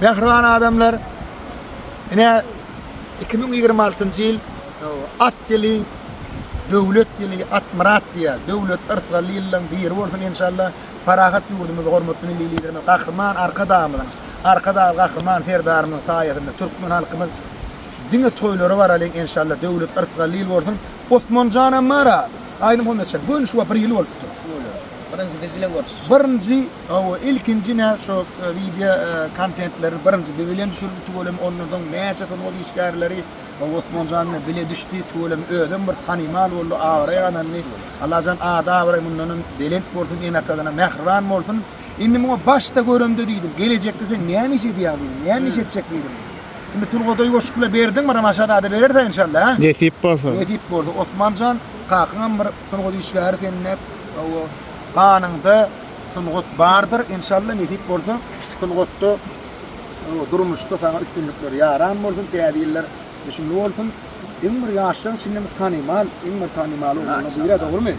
Mähriban adamlar, ine 2026-njy ýyl at ýyly, döwlet ýyly, at-myrat diýýär. Döwlet yrsgally ýyllaryň biri bolsun enşalla. Parahat ýurdumyzda hormatly Milli Liderimiz Gahryman Arkadagymyzyň, Arkadagly Gahryman Serdarymyzyň saýasynda türkmen halkymyz diňe toýlara baralyň enşalla döwlet yrsgally ýyl bolsun. Osmanjanam bar-a, Aýdyň Hommetjan, göni şu wagt bir ýyl bolupdyr. Birinji biz bilen görüşdi. Birinji, hawa, ilkinji nä şo wideo kontentleri birinji biz bilen düşürdi tüweleme ondan soň näçe sungat işgärleri Osmanjan bilen bile düşdi tüweleme özem bir tanymal boldy abraý gazandy. Allajan ady abraý mundanam belent bolsun ene-atasyna mähriban bolsun. Indi muňa başda göremde diýdim gelejekde sen näme iş edýäň diýdim näme iş etjek diýdim. Indi sungata ýoşup bile berdiň bir maşadada berersen inşallah ha. Nesip bolsa. Nesip bolsa Osmanjan kakyňam bir sungat işgäri sende hawa ganyňda sungat bardyr inşallah nesip bolsa sungatda durmuşda saňa üstünlikler ýaran bolsun täze ýyllar düşümli bolsun. Iň bir ýaşlaryň içinde bir tanymal, iň bir tanymal oglanlar biri dogrumy?